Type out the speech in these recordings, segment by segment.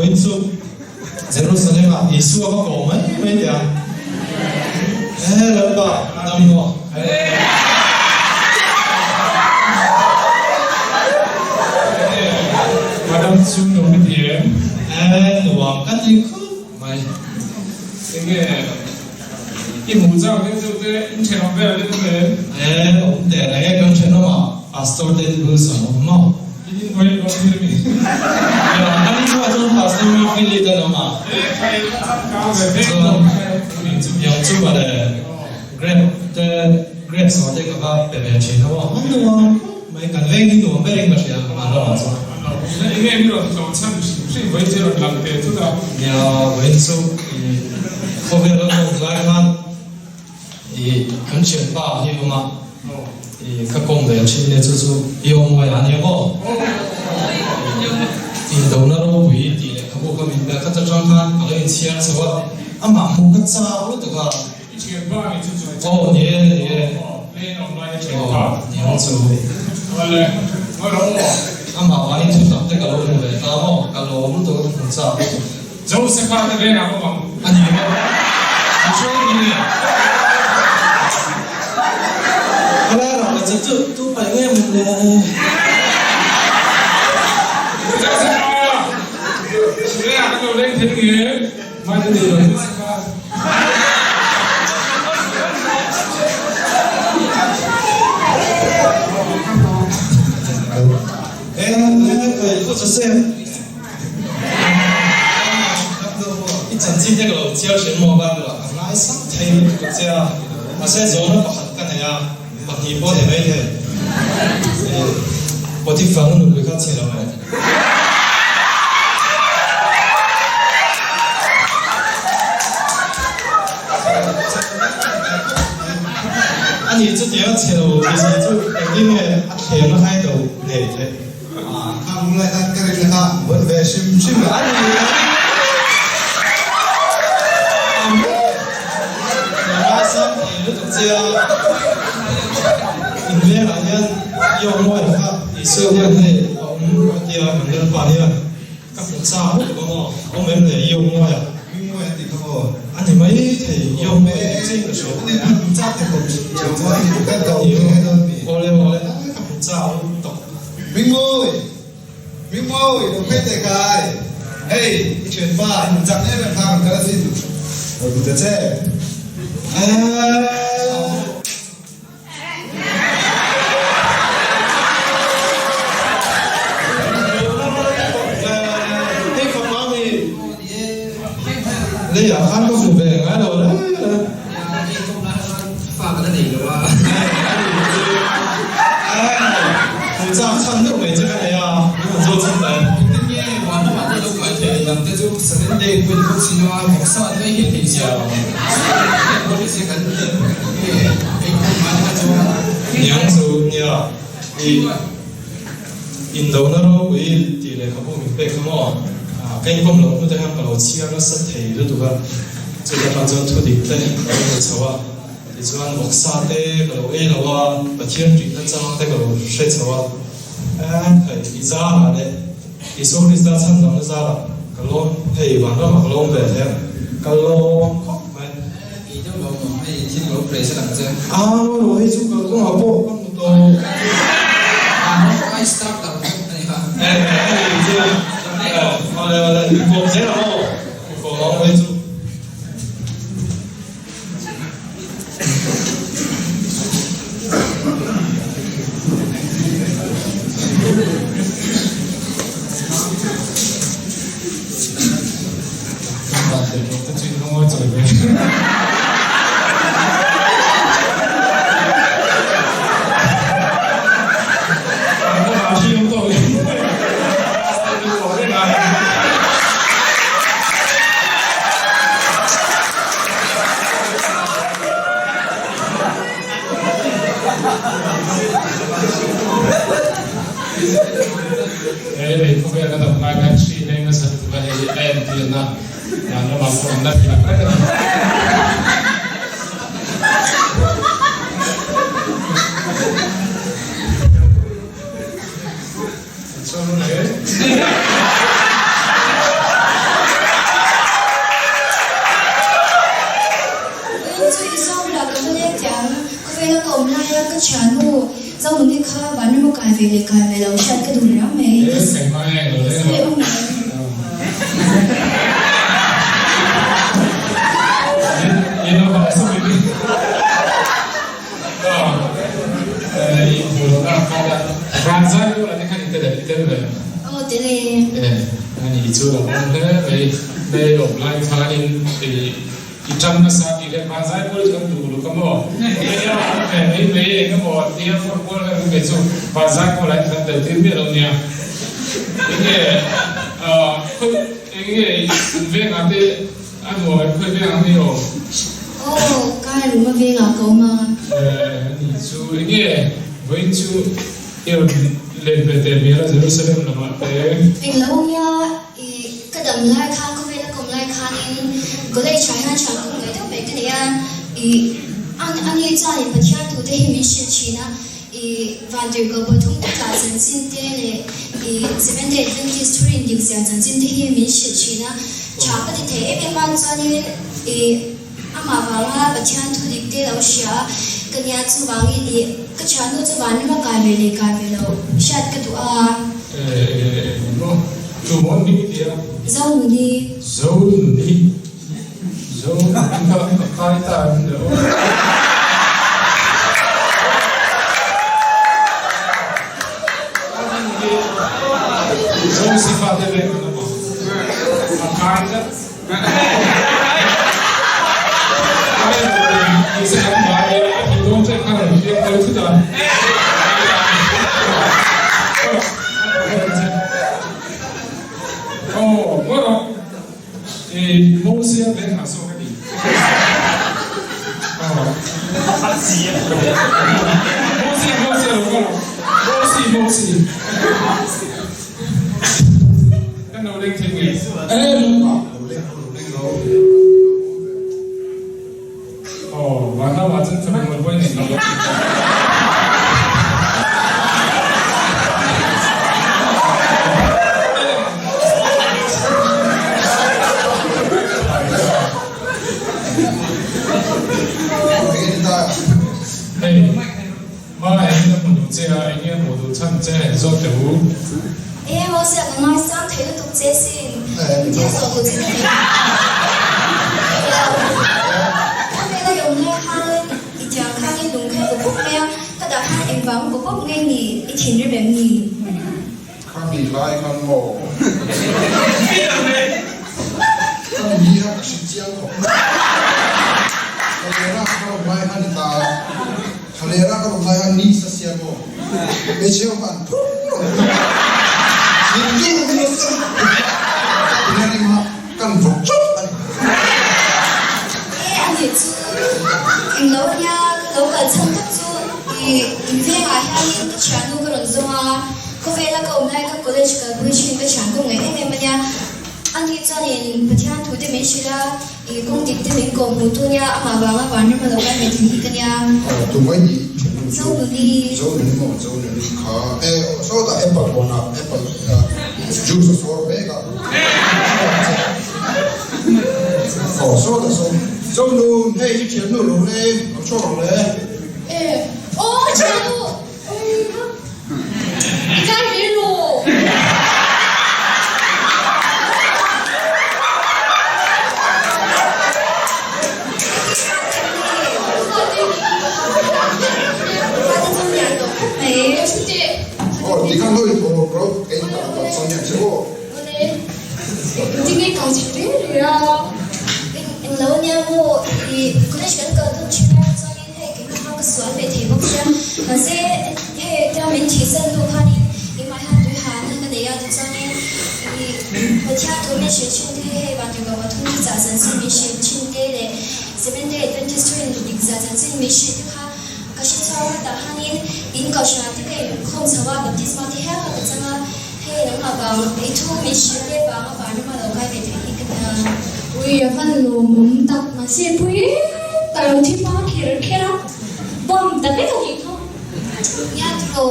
Vawiin chu Jerusalem ah Isua ka kawh mai mai teh ang. He Lalpa dam maw? Madam chu nuam i ti em? He nuam ka ti khup mai. Enge i hmuh chak deuh deuh te in thenawm vel te awm em? He awm teh reng e kan thenawm ah Pastor David Wilson awm maw? I in vawi awm thil mi? Ya ani chu ah chuan Pastor Mark Philip an awm a. He khai ka changkang ve vek Chuan yang chu mawle grape te grape saw te ka va pe ve thin a maw an nuam khawp mai kan veng hi nuam ber in ka hria an ramah chuan. Enge mi rawn tlawh chhan hrim hrim vawi che rawn lang teh thut a. Nia vawiin chu i khawvel an awm lai khan I kan thianpa hi awm a, i ka kawm ve thin nia chu chu i awm uai a nia maw? Indona ropui tih lehkhabu ka min pek khat atang khan ka lo inchhiar chho a, amah hmuh ka chau lutuk a. I thianpa ni chu chu. Aw ni e ni e. Lane awm lai i thianpa. Aw ni ang chu. Awle, ngawi rawh aw. Amah vangin thutak te ka lo hmu ve ta maw? Ka lawm lutuk a, ka hmu chak lutuk. Joseph-a te vengah awm ang. A ni maw? A hruai ni nge? Ka lai ram la che chu tu pai nge maw le? Joseph-a! Vengah kan lo leng thei nge? Mai te nei lo Joseph-a. E, e, Pu Joseph. I chanchin te ka lo chiar hrim maw Bible ah ka ngaisang thei lutuk a che a, mahse zawhna pakhat ka nei a, pahnih pawh nei mai thei. Potiphar na nupui kha chhe lo e. Ani chutiang a chhe lo tih si chu engtin nge a thlemna kha i lo nei theih? Kha hmu lai khan ka rinna kha vawn ve hrim hrim a. A ni a. Nula sam thei lutuk che a, in vengah hian i awm mawi kha Isua hian hei a awm a tia kan Lalpa hian ka hmu chak lutuk a maw, a awm em le i awm mawi a. Mi mawi an ti kha maw? A ni mai thei, i awm mawi tih chiin ka hria. A ni, hmu chak te khawp hrim chuan kan ko nghe nghe dawn mi. Awle awle, ka hmu chak lutuk. Mingmawi! Mingmawi! Lo phei teh kai! Hei, i thianpa, i hmu chak em em kha kan kal asin. Lo hmu ta che. Hei fapa mi leiah khan ka hmu ve ngai lo reng reng. Hmuchak chhan deuh mai che ka nei a, min han zawt chhan ta em? Niang chu nia i indona ropui tih lehkhabu min pek kha maw? Ka inkawm loh hnute khan ka lo chhiar nasa thei lutuk a, chutah khan chuan thu dik te ka lo hmu chho a. Tichuan vawksa te ka lo ei lo a, Pathian rihna chang te ka lo hre chho a, hei i zarah leh Isua Krista chhandamna zarah ka lawm, hei vanramah ka lawm ve thei a, ka lawm khawp mai. Kei deuh lo maw, hei thil ka lo present ang che. Aa, maw hei chu kalkawngah pawh ka hmu tawh. I start lo deuh a ni kha. Awle awle kawm zel ang aw kawm ang mai chu. He lei khawvel ka dam lai khan hri leng nasa lutuk a hei a entirna dan lamah pawh an la thei tak reng a ni. Vawiin chu i zawm lah ka va leng teh ang. Khawvela ka awm laia ka thiannu Zonuni kha vanram a kai ve leh kai ve lo hriat ka duh riau mai. Sawi awm mai. Aw tel e. Ani chu lo awm hle mai. Hei awm lai khanin i ṭang nasa tih leh vanzai pawl chu kan duh uluk a maw? Hei a awm ve mai mai eng emaw tia phone kual vel mai chu vanzai pawl ah hian kan tel tir miah lo nia. Enge enge in vengah te A nuam em khawi veng ang ni aw? Aw, kai lung a vengah ka awm a. Eh, ani chu enge vawiin chu i rawn let ve teh hmel a Jerusalem lamah te. Englo nia i ka dam lai khan khawvel a kawm lai khanin college ah hian thian kawm ngei deuh mai ka nei a, i ani chuanin Pathian thu te hi min hrilh thin a, I vantirhkoh pathum te tla chanchin te leh i Seventh Day Adventist thurin dik zia chanchin te hi min hrilh thin a, tha ka ti thei em em a, chuanin i amah vanga Pathian thu dik te lo hria a, ka nia chuvangin i ka thiannu chu vanram a kai ve leh kai ve lo hriat ka duh a. Eh, maw? Tu maw ni tia? Zonuni. Zonuni. Zo kha a kai ta em le aw. Zo si fa te veng an awm a, a kai tlat. Ni se kan vai a, a thih dawn che khan a rawn piang kal thut a. Aw, ngawi rawh. I Mosia veng ah zawk a ni. Mosia Mosia lo kal ang. Mosi Mosi. Kan lo leng thei nge. Aw, vanram ah chuan fanu mawi nei lo. Hei, ma eng a hmu duh che a, eng nge a hmuh duh chhan che zawt teh u. E, Mosia ka ngaisang thei lutuk che sin. Thil zawh duh che ka nei. Khawvela i awm lai khan i tiang khan i lung kha i bu pawp mai a, ka dah khan engvang bu pawp nge ni i thinrim em ni? Kha mi lai khan maw? Ka mi kha ka hre chiang khawp mai. Thalera ka awm lai khan i ta a, thalera ka awm lai khan ni sa sia maw? Hmeichhe ho kha an phur reng a, thinrim nasa lutuk a, tina rim a kan vawk chawp a ni. E a nih chu englo ania ka lo kal chhan tak chu i invengah hianin ka thiannu ka rawn zawng a, Khawvela ka awm lai ka college kalpui thin ka thian kawng ngaih em em a nia. Ani chuanin Pathian thu te min hrilh a, i kawng dik te min kawh hmuh tu nia, amah vanga vanram a lo kai mai thei hi ka nia. Aw tumai ni thin nu chu Zonuni. Zonuni maw Zonuni kha e aw sawtah apple huanah apple juice a sawr mek a aw sawtah sawn Zonun hei i thiannu lo leng lo chhuak rawh le. E aw ka thiannu. I rawk rawk ka in tam tak chuan hian che aw. Awle, engtin nge kai thei reng reng a? Englo ania maw, i college kan kal dun thin a, chuanin hei keimah kha ka sual ve thei bawk sia, mahse hei tia min thihsan hnu khanin keimah hian tui hahna ka nei a, tichuanin i Pathian thu min hrilh thin te hi hei Vantirhkoh pathum te chah chanchin min hrilh thin te leh Seventh Day Adventist thu in dik zah chanchin min hrilh te kha Ka hre chhuak a, tah hanin in kohhran te ka inkhawm chho a, baptisma te hial kha ka chang a, hei nangmah vang i thu min hrilh te vanga vanram a lo kai ve theih hi ka nia. Ui a van lawmawm tak, mahse pui ka lo thi hma kher kher a, bomb ta vek a nih kha. Nia tiraw,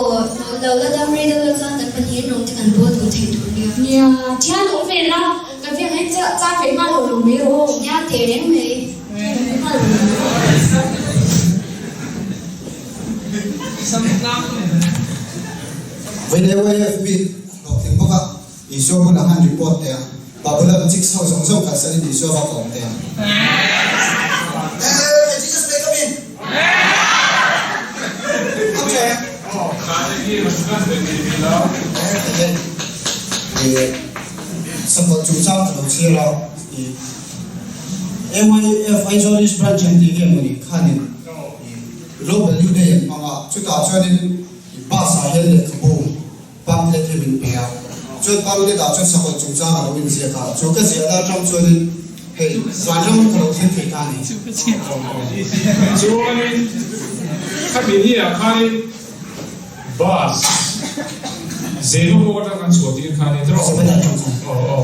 lo la dam rei deuh la chuan kan pahnihin rawng te kan bawl dun thei tur nia. Nia, thian awm ve la, kan veng hi char ve nghal lo lo mai rawh. Nia teh reng mai. VNAYFB hlawhtling bawk a, Isua bulah khan report teh a, Babulon chicks ho zawng zawng kalsanin Isua va kawm teh a. May Jesus may come in. Okay. Sakawlh chungchang ka lo chhiar a. AYF Aizawl East Branch an tih nge mawni khanin Global Youth Day an hmang a, chutah chuanin bus ah hian lehkhabu pamphlet hi min pe a, chuan pamphlet ah chuan sakawlh chungchang a lo inziak a, chu ka ziahna atang chuanin hei vanram ka lo thleng thei ta a ni. Chuanin khami ni ah khanin Bus Zero pawh atang kan chhuah tir khan in aw aw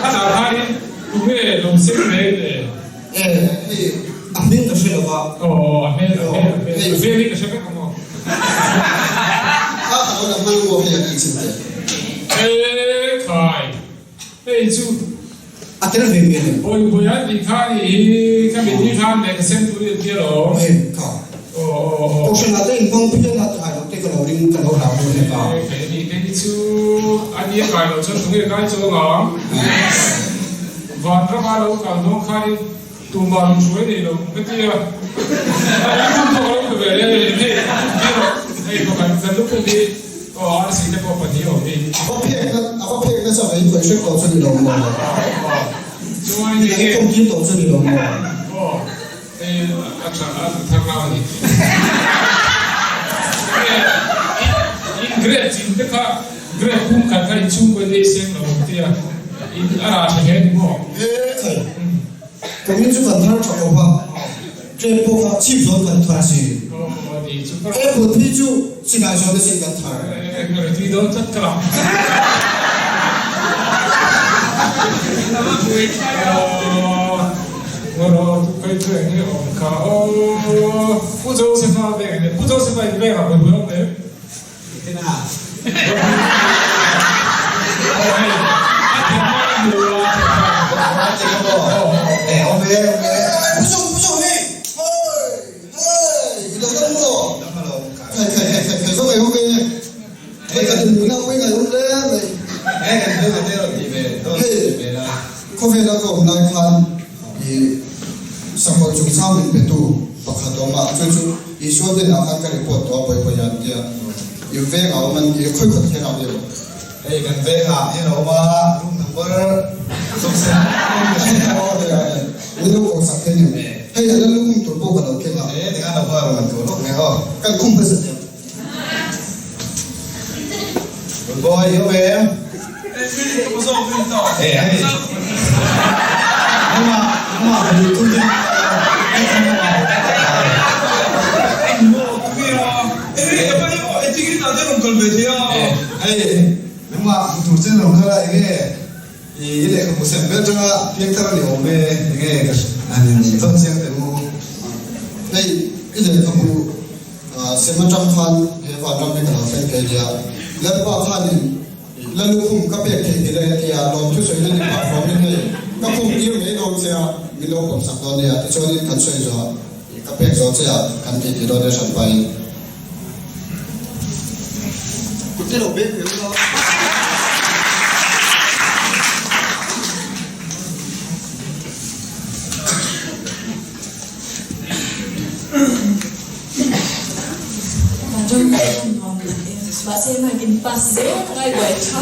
a tah khan in tunge lo seng mai le e hei a hming ka hre lo va aw aw a hmel a hmel a hmel a hmel hi ka hre vek ang aw a ka lo la hman maw hei a tih chin te e khai hei chu a tel ve hmel em? Bawi bawi an tih kha nih hi ka mit hi khan lehkha sen tur i an tia lo. Em kha. Aw aw aw. Kohhran ah te in hmang phian a kai lo te ka lo ring ka lo hlau dawn hle ka. Kei ni te hi chu a nia kai lo chuan tunge kai chuang ang. Vanram a lo kal dawn khan in tumah min hruai nei lo ka tia. A lukhum pawh ka lo pe ve le hei tir rawh hei pakhat kan lukhum hi. Aw RC te pawh pahnih awm hi. A va phek na a va phek nasa mai khawi hrep tawh chu ni lo maw? Chuan Ni dang kawm tir tawh chu ni lo maw? Aw hei a tha a thar lau a ni. In grape chin te kha grape pum khat kha in chhungkaw in ei seng lo ang tia in a rah tha hle ni maw? E khai kumin chu kan thar tha khawp a. Tlem pawh kha chhip zawn kan thar si. Apple phei chu silai zawn asin kan thar. Khawvela ka awm lai khan i sakawlh chungchang min petu pakhat awm a, chu chu Isua hnenah khan ka report tawh a, pawi pawi an tia. I vengah awm an ti a, khawi khat kher ah nge awm? Hei kan vengah hian a awm a, room number sawmsarih Min lo kawh sak thei ni. Hei a la lukhum tur pawh ka lo keng a. E tinga lo kha rawn tur lawk nge aw. Kan khum hmasa teh. Good boy, i awm em? E hei. Nangmah nangmah ka duh tum in Hei nangmah hmu tur chen rawn kal a enge i lehkhabu sem ber atanga piangthar a ni awm e enge ka han in zawn chiang teh u. Hei i lehkhabu sem atang khan he vanram hi ka lo thleng thei nia Lalpa khanin La lukhum ka pek thei ti le tia lawmthu sawina ni pah fawmin hei ka khum tir mai dawn che a, min lo pawm sak dawn nia tichuanin kan sawi zawh ka pek zawh che a kan ti ti dawn nia hran pahin. Kut te lo beng ve ula. Vanram hi a nuam tak em? Mahse mark in pass zel a ngai buai tha.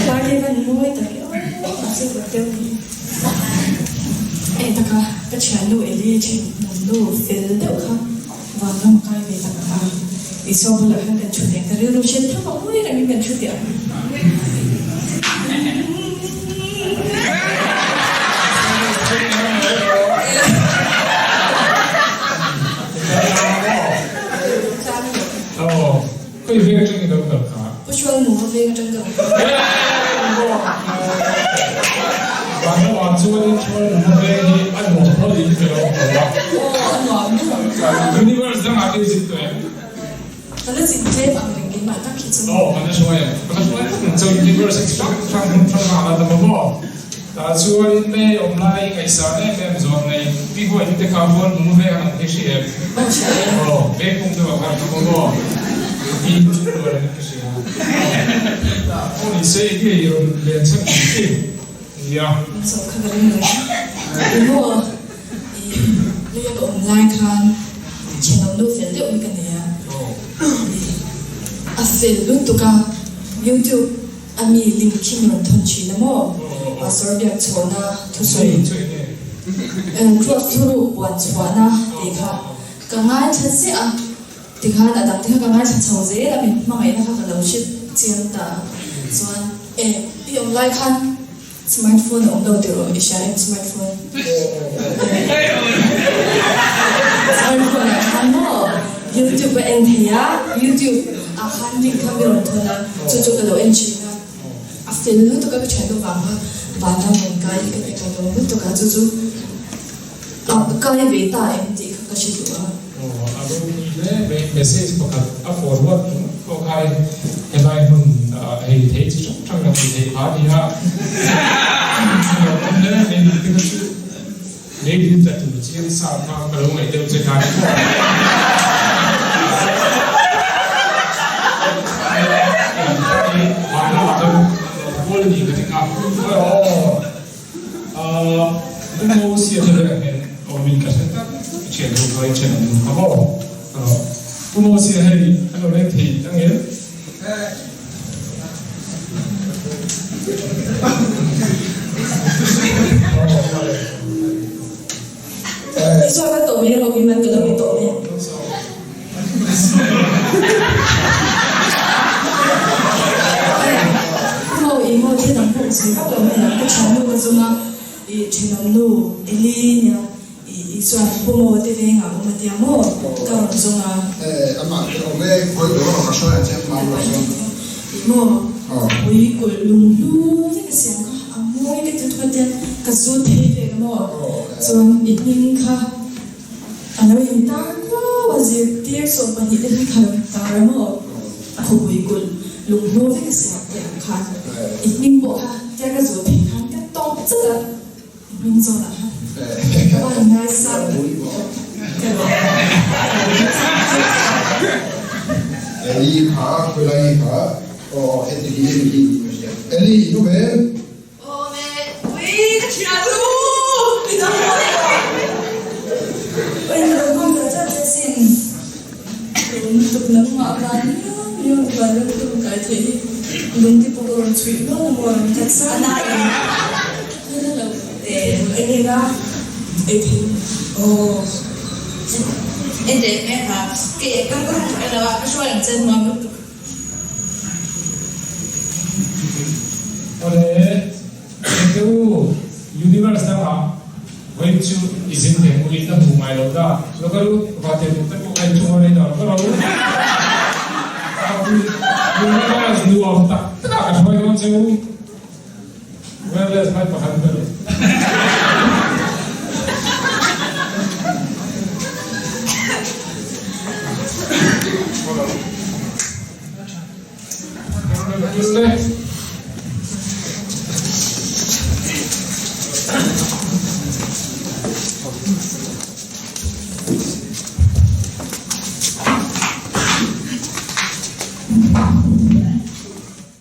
Party van mawi tak e aw mahse buai deuh ni. Eng taka ka thiannu Eli thenawmnu fel deuh kha vanram a kai ve tak a, Isua bulah khan kan thu teh ang ka rilru hriat thap a mawi rengin kan thu teh ang. Khawi veng atang i lo kal kha? Pu Hrualmua veng atang ka rawn kal. Vanramah chuanin Hrualmua veng hi a nuam phawt in ka lo hmu a. Aw a nuam nuam. Universe dangah te i zin tawh em? Ka la zin tlem ang reng keimah tak hi chu. Aw ka la hruai em? Ka la hruai tak ang chu Universe hi hrang hrang hmun hrang ah a la tam a maw? Tah chuanin May awm lai ngaihsan em em zawk nei Pi Huaini te kha Hrualmua veng an awm hi hria em? Aw hria e. Aw veng pum deuh ah khan ka hmu maw? Pi chu tuar in ka hria. Aw ni se enge i rawn len chhan tih hi nia. Min zawh kha ka ring reng. I maw i leia ka awm lai khan thenawm nu fel deuh hi ka nei a. I a fel lutuk a YouTube a mi link khi min rawn thawn thin a maw? Pastor Biakchhawna thusawi Kraws thuruk puan chhuahna tih kha ka ngaithla chiah a. Tikhan a dang te kha ka ngaithla chho zel a, min hmangaihna kha ka lo hre chiang ta a. Chuan e, i awm lai khan smart phone a awm lo tih rawh, i hria em smart phone? Smart phone ah khan maw youtube a en thei a, youtube ah khan link kha mi rawn thawn a, chu chu ka lo en thin a. A fel lutuk a, ka thiannu vang kha vanram rawn kai hi ka ti ka lo lutuk a, chu chu a kai ve ta em tih kha ka hre duh a. Aw, a ropui hle mai. Message pakhat a forward ringawt pawh kha hei helai hmun hei thei chi hrang hrang kan tih theih phah a ni a. A lo awm hle mai ni te kha chu leidin tla tur chiang sa kha ka lo ngaih deuh che khan Isua ka tawh mai rawh in an ka lo in tawh mai ang. Ho i maw thil dang pawh sawi vak lo mai ang ka thiannu ka zung a i thenawmnu Eli nia i Isua pu maw te vengah awm a tia maw ka rawn zung a. Amah te awm e khawi dawr rawh ka hruai ang che mam rawh chuan. I maw pui kulh lunghlu vek a siam kha a mawi ka ti thuat tia ka zut phei ve ka maw chuan i hming kha A lo intar kuau a, zirtir 12 te hi kha lo intar a maw? A khawpui kulh lunghlu vek a siam teh ang khan i hming pawh kha tia ka zawh theih khan ka tawp chat a, i hming zawnah khan ka va han ngaisang ka lo Eli kha, khawilai kha, aw heti hi hemi hi ka hria. Eli i nu em? Awm e, ui ka thian u, i dam lo e aw. Ui ka lo hmang ta chat che sin. Lung lutuk nangmah van miau miau ni van ram ka rawn kai theih hi lung te pawh ka rawn chhuih nual a maw rawn taksa a na em na lo eng eng a ei thei aw en leh mai ha ke ka rawn elo a ka hruai ang che nuam lutuk. Awle, Ente u, Universe dangah vawi chu i zin ve hmu in a hmu ngai lo ta. Lo kal u, vate duh te pawh kha in chunga rei dah lo kal u. Universe nuam tak takah ka hruai dawn che u. Wireless hmai pakhat ber.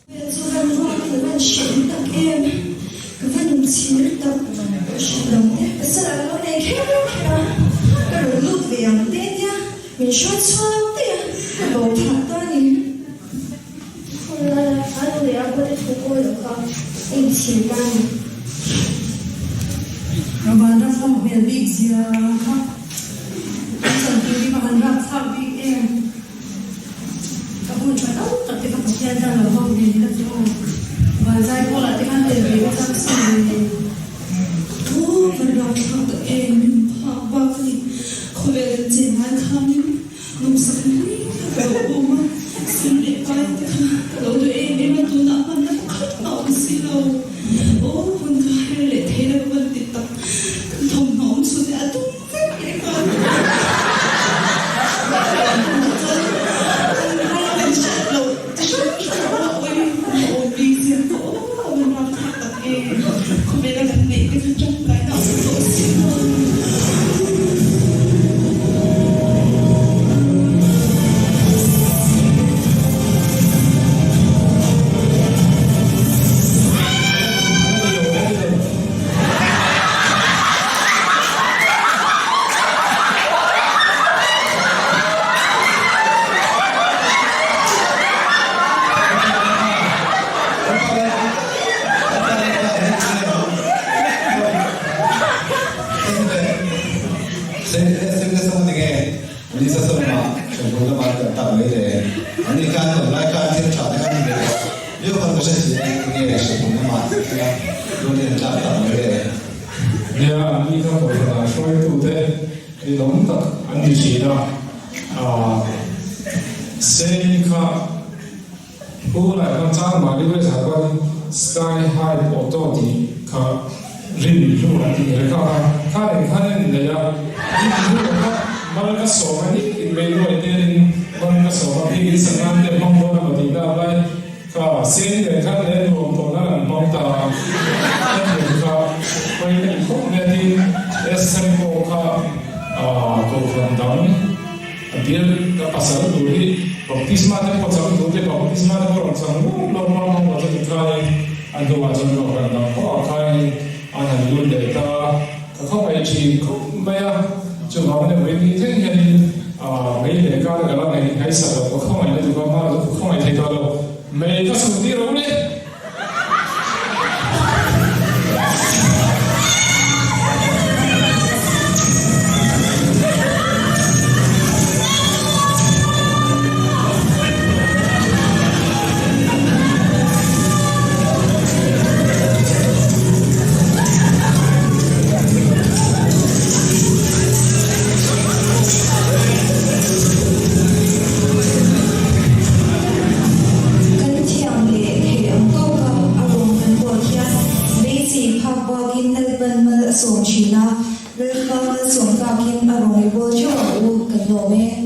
Hmel chu van ruak in a van hrilh tak em, ka va inchhir tak, ka hrilh lo te pasal ah ka lo nei kher kher a, ka rawn lut ve ang te tia min hruai chhuak daih a, ka bo tha. Inchhir ta a ni. Vanram nawm hmel bik zia kha an chantir hi va han rapthlak bik em. Ka hun tha tam tak te kha Pathian tan lo hmang ve ni la chu aw. Vanzai pawlah te khan tel ve ka chak sin ve. Aw van rapthlak tak em min phak bak a ni. Khawvel kan chen lai khanin Nawmsak mai kha ka lo awm a, sum leh pai te kha ka lo duh em em a, tunah hmanna pakhat mah awm si lo. Aw, hun ka her leh thei lo ka ti tak, kan thawmhnaw awm chhun te a dum vek leh nghal. Tunah chuan kan ram kan hriat loh chi hrang hrang pawh a awm a awm bik zia ka aw a van rapthlak tak em, khawvela kan neih te kha tangkaina a awm tawh si lo. Nia, an ni kha kohhranah hruaitute rinawm tak an ni thin a, Sei kha Tunah khan Changmari West ah khuan Sky High Auto tih kha rin hlu an tih reng kha kha nen khan a innei a, rin hlu kha mal ka sawm a ni tih mai nuai te in mal ka sawm a, bik in sak nan te hmang dawn a maw tih na lai kha sen nen khan leh nuam tawh nan an hmang ta a, ka thiam kha hawi ka ni khawp mai a tin SM pawh kha kohhran dang. A bial ka pasal tur hi baptisma te pawh chang tur te baptisma te pawh rawn chang lawk lawk lawk lawk lo chu ti khain a hnuah chuan kohhran dang pawh ah khain an han lut leh ta ka khawngaih thin khawp mai a, chuvang ania vawi ni thleng hianin mei leh kar ka la ngaih ngaihsak loh ka khawngaih na tuk a, hma chu ka khawngaih thei tawh lo mei ka chhun tir lo le. Kan thiam leh theih ang tawka a rawn kan bawl hian beisei phak bakin Lalpan mal a sawm thin a, Lalpa malsawm takin a rawn i bawl theuh ang u, kan lawm e.